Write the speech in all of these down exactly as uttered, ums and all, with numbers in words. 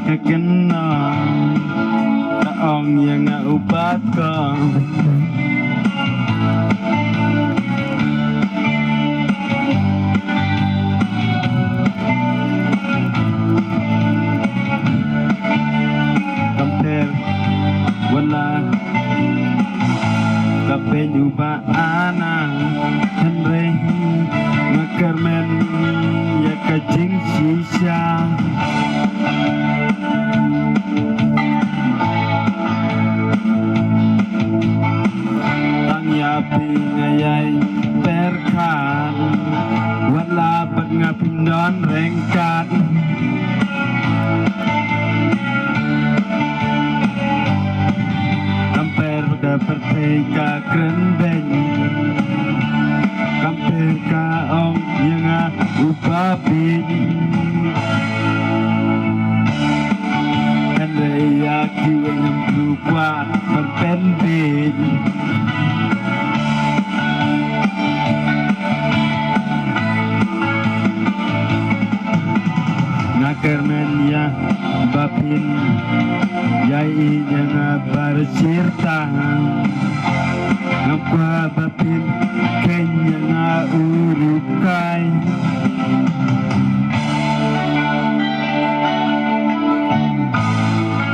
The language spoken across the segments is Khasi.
ka kynnoh, ka ong ïa nga u bat ko. Kam pher wat la ka beiñ u Bah Ana, hynrei nga kyrmen ïa ka jingshisha. Tang ïa phi nga ïai pyrkhat, wat la bad nga phim don ryngkat. Kam pher ka pyrthei ka kren beiñ, kam pher ka ong ïa nga u Bah Beiñ. Hynrei ïa kiwei ngam ju kwah ban pynbeiñ. Nga kyrmen ïa ba phin ïai ïeit ïa nga baroh shirta. Ngam kwah ba phin kheiñ ïa nga u rukai.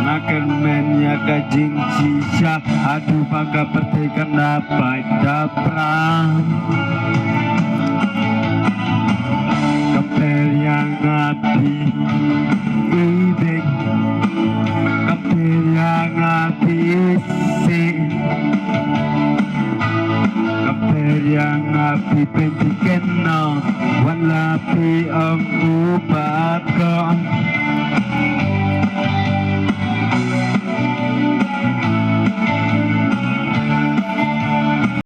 Nga kyrmen ïa ka jingshisha, haduh ba ka pyrthei kan da pait da pra. Kam pher ïa nga phi i beiñ, kam pher ïa nga phi i sih, kam pher ïa nga phi beiñ phi kynnoh, wat la phi ong u bat ko.